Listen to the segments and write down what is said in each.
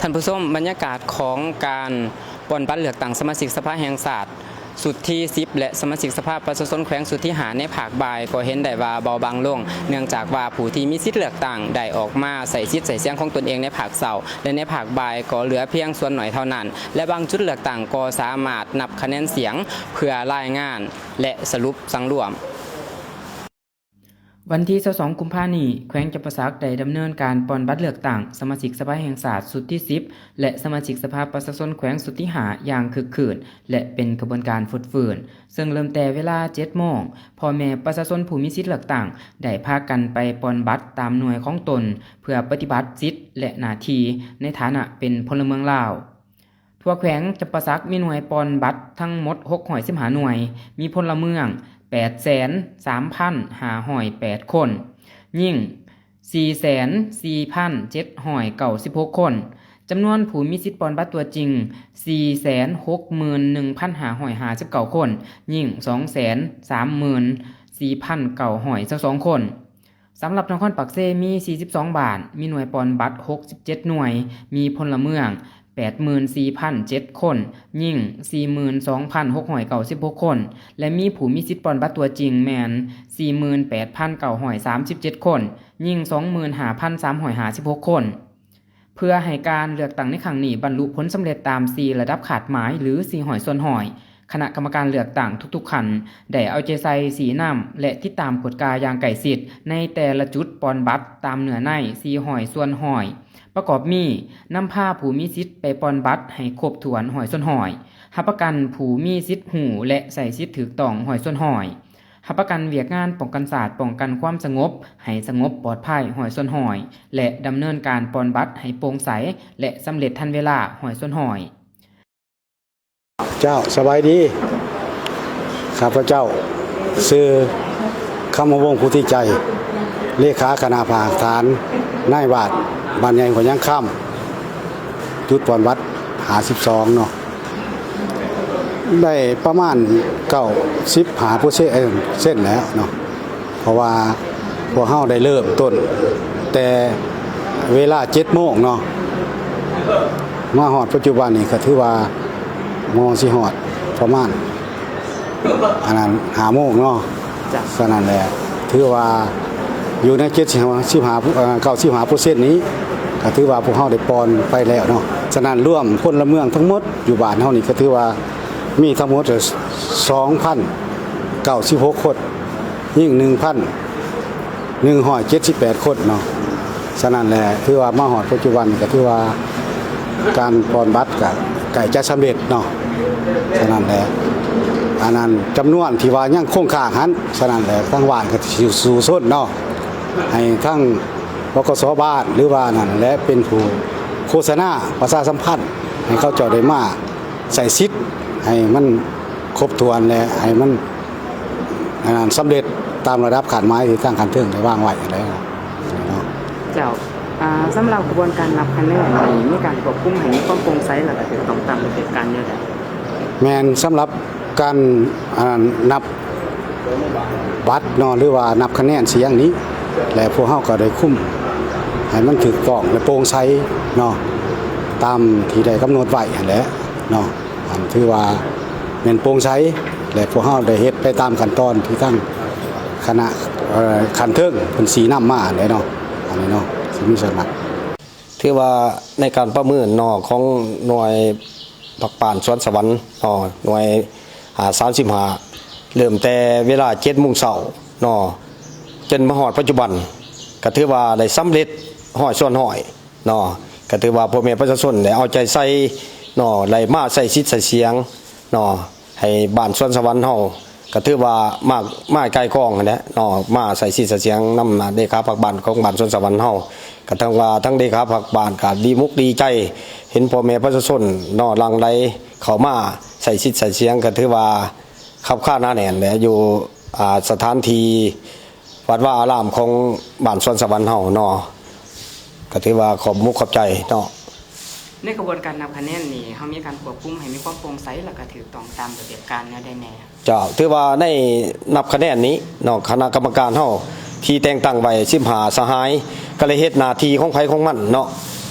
ທ່ານຜູ້ຊົມ, ບັນຍາກາດຂອງການປ່ອນບັດເລືອກຕັ້ງສະມາຊິກສະພາແຫ່ງຊາດຊຸດທີສິບ ແລະ ສະມາຊິກສະພາປະຊາຊົນແຂວງຊຸດທີຫ້າ ໃນພາກບ່າຍກໍເຫັນໄດ້ວ່າເບົາບາງລົງ, ເນື່ອງຈາກວ່າຜູ້ທີ່ມີສິດເລືອກຕັ້ງໄດ້ອອກມາໃຊ້ສິດໃຊ້ສຽງຂອງຕົນເອງໃນພາກເຊົ້າ ແລະ ໃນພາກບ່າຍກໍເຫຼືອພຽງສ່ວນໜ້ອຍເທົ່ານັ້ນ ແລະ ບາງຈຸດເລືອກຕັ້ງກໍສາມາດນັບຄະແນນສຽງເພື່ອລາຍງານ ແລະ ສະຫຼຸບສັງລວມ. ວັນທີຊາວສອງ ກຸມພານີ້, ແຂວງຈຳປາສັກໄດ້ດຳເນີນການປ່ອນບັດເລືອກຕັ້ງສະມາຊິກສະພາແຫ່ງຊາດຊຸດທີສິບ ແລະ ສະມາຊິກສະພາປະຊາຊົນແຂວງຊຸດທີຫ້າ ຢ່າງຄຶກຄື້ນ ແລະ ເປັນຂະບວນການຟົດຟື້ນ, ເຊິ່ງເລີ່ມແຕ່ເວລາເຈັດໂມງ, ພໍ່ແມ່ປະຊາຊົນຜູ້ມີສິດເລືອກຕັ້ງໄດ້ພາກັນໄປປ່ອນບັດຕາມໜ່ວຍຂອງຕົນ ເພື່ອປະຕິບັດສິດ ແລະ ໜ້າທີ່ໃນຖານະເປັນພົນລະເມືອງລາວ. ທົ່ວແຂວງຈຳປາສັກມີໜ່ວຍປ່ອນບັດທັງໝົດຫົກຮ້ອຍສິບຫ້າໜ່ວຍ, ມີພົນລະເມືອງແປດແສນສາມພັນຫ້າຮ້ອຍແປດຄົນ, ຍິງສີ່ແສນສີ່ພັນເຈັດຮ້ອຍເກົ້າສິບຫົກຄົນ, ຈຳນວນຜູ້ມີສິດປ່ອນບັດຕົວຈິງສີ່ແສນຫົກໝື່ນໜຶ່ງພັນຫ້າຮ້ອຍຫ້າສິບເກົ້າຄົນ, ຍິງສອງແສນສາມໝື່ນສີ່ພັນເກົ້າຮ້ອຍຊາວສອງຄົນ. ສຳລັບນະຄອນປາກເຊມີສີ່ສິບສອງບ້ານ, ມີໜ່ວຍປ່ອນບັດຫົກສິບເຈັດໜ່ວຍ, ມີພົນລະເມືອງແປດໝື່ນສີ່ພັນເຈັດຄົນ, ຍິງສີ່ໝື່ນສອງພັນຫົກຮ້ອຍເກົ້າສິບຫົກຄົນ ແລະ ມີຜູ້ມີສິດປ່ອນບັດຕົວຈິງແມ່ນສີ່ໝື່ນແປດພັນເກົ້າຮ້ອຍສາມສິບເຈັດຄົນ, ຍິງສອງໝື່ນຫ້າພັນສາມຮ້ອຍຫ້າສິບຫົກຄົນ. ເພື່ອໃຫ້ການເລືອກຕັ້ງໃນຄັ້ງນີ້ບັນລຸຜົນສຳເລັດຕາມສີ່ລະດັບຄາດໝາຍ ຫຼື ສີ່ຮ້ອຍສ່ວນຮ້ອຍ, ຄະນະກຳມະການເລືອກຕັ້ງທຸກໆຂັ້ນໄດ້ເອົາໃຈໃສ່ຊີ້ນຳ ແລະ ຕິດຕາມກວດກາຢ່າງໃກ້ຊິດໃນແຕ່ລະຈຸດປ່ອນບັດຕາມເນື້ອໃນສີ່ຮ້ອຍສ່ວນຮ້ອຍ ປະກອບມີ: ນຳພາຜູ້ມີສິດໄປປ່ອນບັດໃຫ້ຄົບຖ້ວນຮ້ອຍສ່ວນຮ້ອຍ, ຮັບປະກັນຜູ້ມີສິດຮູ້ ແລະ ໃຊ້ສິດຖືກຕ້ອງຮ້ອຍສ່ວນຮ້ອຍ, ຮັບປະກັນວຽກງານປ້ອງກັນຊາດ, ປ້ອງກັນຄວາມສະຫງົບ ໃຫ້ສະຫງົບປອດໄພຮ້ອຍສ່ວນຮ້ອຍ ແລະ ດຳເນີນການປ່ອນບັດໃຫ້ໂປ່ງໃສ ແລະ ສຳເລັດທັນເວລາຮ້ອຍສ່ວນຮ້ອຍ. ເຈົ້າ, ສະບາຍດີ. ຂ້າພະເຈົ້າຊື່ ຄຳມະວົງ ພຸດທິໄຈ, ເລຂາຄະນະພາກຖານນາຍບ້ານ ບ້ານໃຫຍ່ຫ້ວຍຍາງຄຳ, ຈຸດປ່ອນບັດຫ້າສິບສອງເນາະ. ໄດ້ປະມານເກົ້າສິບຫ້າເປີເຊັນ ເອີ ເຊັນແລ້ວເນາະ, ເພາະວ່າພວກເຮົາໄດ້ເລີ່ມຕົ້ນແຕ່ເວລາເຈັດໂມງເນາະ, ມາຮອດປັດຈຸບັນນີ້ກໍຖືວ່າມໍຊິຮອດປະມານ ອັນນັ້ນ ຫ້າໂມງເນາະ. ສະນັ້ນແຫຼະ ຖືວ່າຢູ່ໃນເຈັດສິບຫ້າ ເອີ ເກົ້າສິບຫ້າເປີເຊັນນີ້ ກໍຖືວ່າພວກເຮົາໄດ້ປ່ອນໄປແລ້ວເນາະ. ສະນັ້ນລວມພົນລະເມືອງທັງໝົດຢູ່ບ້ານເຮົານີ້ ກໍຖືວ່າມີທັງໝົດສອງພັນເກົ້າສິບຫົກຄົນ, ຍິງໜຶ່ງພັນໜຶ່ງຮ້ອຍເຈັດສິບແປດຄົນເນາະ. ສະນັ້ນແຫຼະ ຖືວ່າມາຮອດປັດຈຸບັນນີ້ ກໍຖືວ່າການປ່ອນບັດກໍໃກ້ຈະສຳເລັດເນາະ. ສະນັ້ນແຫຼະ ອັນນັ້ນຈຳນວນທີ່ວ່າຍັງຄົງຄ້າງຫັ້ນ, ສະນັ້ນແຫຼະ ທາງບ້ານກໍຊິສູ້ຊົນເນາະ ໃຫ້ທາງ ປກສ ບ້ານ ຫຼືວ່ານັ້ນແຫຼະ ເປັນຜູ້ໂຄສະນາປະຊາສຳພັນໃຫ້ເຂົາເຈົ້າໄດ້ມາໃຊ້ສິດໃຫ້ມັນຄົບຖ້ວນ ແລະ ໃຫ້ມັນ ອັນນັ້ນ ສຳເລັດຕາມລະດັບຄາດໝາຍທີ່ທາງຂັ້ນເທິງໄດ້ວາງໄວ້ຫັ້ນແຫຼະເນາະ. ເຈົ້າ, ອາ, ສຳລັບຂະບວນການນັບຄະແນນນີ້ ມີການຄວບຄຸມໃຫ້ມີຄວາມໂປ່ງໃສ ແລະ ກໍຖືກຕ້ອງຕາມລະບຽບການແນວໃດ? ແມ່ນ, ສຳລັບ ການ ອັນນັ້ນ ນັບບັດເນາະ ຫຼືວ່ານັບຄະແນນສຽງນີ້ ແລະ ພວກເຮົາກໍໄດ້ຄຸມໃຫ້ມັນຖືກຕ້ອງ ແລະ ໂປ່ງໃສເນາະ ຕາມທີ່ໄດ້ກຳນົດໄວ້ຫັ້ນແຫຼະເນາະ. ອັນຖືວ່າແມ່ນໂປ່ງໃສ ແລະ ພວກເຮົາໄດ້ເຮັດໄປຕາມຂັ້ນຕອນທີ່ທາງຄະນະ ເອີ ຂັ້ນເທິງເພິ່ນຊີ້ນຳມາຫັ້ນແຫຼະເນາະ. ອັນນີ້ເນາະ ຊິມີສ່ວນນັ້ນ. ຖືວ່າໃນການປະເມີນເນາະ ຂອງໜ່ວຍພັກບ້ານສວນສະຫວັນເນາະ ໜ່ວຍ ອາ ສາມສິບຫ້າ ເລີ່ມແຕ່ເວລາເຈັດໂມງເຊົ້າເນາະ ຈົນມາຮອດປັດຈຸບັນ ກະຖືວ່າໄດ້ສຳເລັດຮ້ອຍສ່ວນຮ້ອຍເນາະ. ກະຖືວ່າພໍ່ແມ່ປະຊາຊົນໄດ້ເອົາໃຈໃສ່ເນາະ ໄດ້ມາໃຊ້ສິດໃຊ້ສຽງເນາະ ໃຫ້ບ້ານສວນສະຫວັນເຮົາ ກໍຖືວ່າມາ ມາກ່າຍກອງຫັ້ນແຫຼະເນາະ ມາໃຊ້ສິດໃຊ້ສຽງນຳເລຂາພັກບ້ານຂອງບ້ານສວນສະຫວັນເຮົາ. ກໍຖືວ່າທັງເລຂາພັກບ້ານກໍດີມຸກດີໃຈ ເຫັນພໍ່ແມ່ປະຊາຊົນເນາະ ຫຼັ່ງໄຫຼເຂົ້າມາໃຊ້ສິດໃຊ້ສຽງ ກໍຖືວ່າຄັບຄາໜາແໜ້ນແຫຼະ ຢູ່ ອາ ສະຖານທີ່ ວັດວາອາຣາມຂອງບ້ານສວນສະຫວັນເຮົາເນາະ ກໍຖືວ່າຂອບມຸກຂອບໃຈເນາະ. ໃນຂະບວນການນັບຄະແນນນີ້ ເຮົາມີການຄວບຄຸມໃຫ້ມີຄວາມໂປ່ງໃສ ແລະ ກະຖືກຕ້ອງຕາມລະບຽບການແນວໃດແດ່? ເຈົ້າ, ຖືວ່າໃນນັບຄະແນນນີ້ເນາະ ຄະນະກຳມະການເຮົາທີ່ແຕ່ງຕັ້ງໄວ້ສິບຫ້າສະຫາຍ ກໍໄດ້ເຮັດໜ້າທີ່ຂອງໃຜຂອງມັນເນາະ,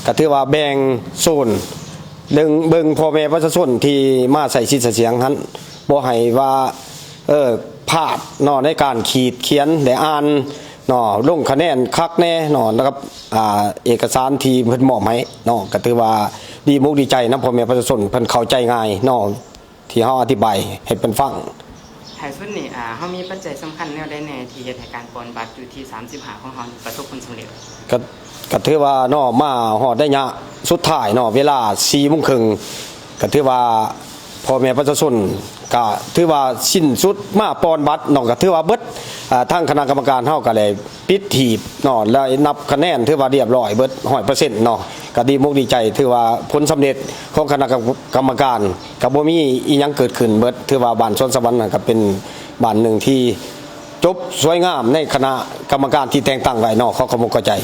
ກ ກໍຖືວ່າແບ່ງໂຊນ ເບິ່ງ ເບິ່ງພໍ່ແມ່ປະຊາຊົນທີ່ມາໃຊ້ສິດໃຊ້ສຽງຫັ້ນ ບໍ່ໃຫ້ວ່າ ເອີ ພາດເນາະ ໃນການຂີດຂຽນ ແລະ ອ່ານເນາະ ລົງຄະແນນຄັກແນ່ເນາະ ແລ້ວກັບ ອ່າ ເອກະສານທີ່ເພິ່ນມອບໃຫ້ເນາະ ກໍຖືວ່າດີອົກດີໃຈນຳພໍ່ແມ່ປະຊາຊົນ ເພິ່ນເຂົ້າໃຈງ່າຍເນາະ ທີ່ເຮົາອະທິບາຍໃຫ້ເພິ່ນຟັງ. ທ້າຍສຸດນີ້ ອ່າ ເຮົາມີປັດໄຈສຳຄັນແນວໃດແດ່ທີ່ເຮັດໃຫ້ການປ່ອນບັດຢູ່ທີສາມສິບຫ້າຂອງເຮົາປະສົບຜົນສຳເລັດ? ກໍ ກໍຖືວ່າເນາະ ມາຮອດໄລຍະສຸດທ້າຍເນາະ ເວລາສີ່ໂມງເຄິ່ງ ກໍຖືວ່າພໍ່ແມ່ປະຊາຊົນ ກໍຖືວ່າສິ້ນສຸດມາປ່ອນບັດເນາະ ກໍຖືວ່າເບິດ ອ່າ ທາງຄະນະກຳມະການເຮົາກໍໄດ້ປິດຫີບເນາະ ແລະ ນັບຄະແນນ ຖືວ່າລຽບຮ້ອຍເບິດຮ້ອຍເປີເຊັນເນາະ ກໍດີອົກດີໃຈ ຖືວ່າຜົນສຳເລັດຂອງຄະນະກຳມະການ ກໍບໍ່ມີອີ່ຫຍັງເກີດຂຶ້ນເບິດ ຖືວ່າບ້ານສວນສະຫວັນນັ້ນກໍເປັນບ້ານໜຶ່ງທີ່ຈົບສວຍງາມໃນຄະນະກຳມະການທີ່ແຕ່ງຕັ້ງໄວ້ເນາະ ຂໍຂອບອົກຂອບໃຈ.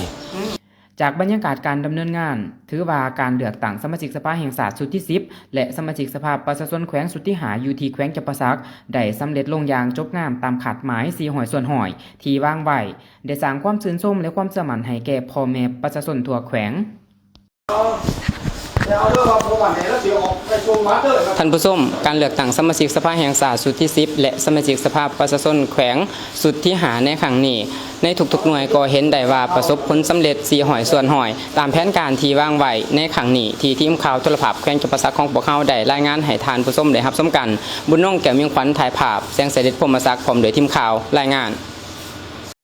ຈາກບັນຍາກາດການດຳເນີນງານ ຖືວ່າການເລືອກຕັ້ງສະມາຊິກສະພາແຫ່ງຊາດຊຸດທີສິບ ແລະ ສະມາຊິກສະພາປະຊາຊົນແຂວງຊຸດທີຫ້າ ຢູ່ທີ່ແຂວງຈຳປາສັກ ໄດ້ສຳເລັດລົງຢ່າງຈົບງາມຕາມຄາດໝາຍສີ່ຮ້ອຍສ່ວນຮ້ອຍ ທີ່ວາງໄວ້ ໄດ້ສ້າງຄວາມຊື່ນຊົມ ແລະ ຄວາມເຊື່ອໝັ້ນໃຫ້ແກ່ພໍ່ແມ່ປະຊາຊົນທົ່ວແຂວງ. ທ່ານຜູ້ຊົມ, ການເລືອກຕັ້ງສະມາຊິກສະພາແຫ່ງຊາດຊຸດທີສິບ ແລະ ສະມາຊິກສະພາປະຊາຊົນແຂວງຊຸດທີຫ້າໃນຄັ້ງນີ້ ໃນທຸກໆໜ່ວຍກໍເຫັນໄດ້ວ່າປະສົບຜົນສຳເລັດສີ່ຮ້ອຍສ່ວນຮ້ອຍ ຕາມແຜນການທີ່ວາງໄວ້ໃນຄັ້ງນີ້ ທີ່ທີມຂ່າວໂທລະພາບແຂວງຈຳປາສັກຂອງພວກເຮົາໄດ້ລາຍງານໃຫ້ທ່ານຜູ້ຊົມໄດ້ຮັບຊົມກັນ. ບຸນນົງ ແກ້ວມຽງຂວັນ ຖ່າຍພາບ, ແສງສະເດັດ ພົມມະສັກ ພ້ອມດ້ວຍທີມຂ່າວ ລາຍງານ.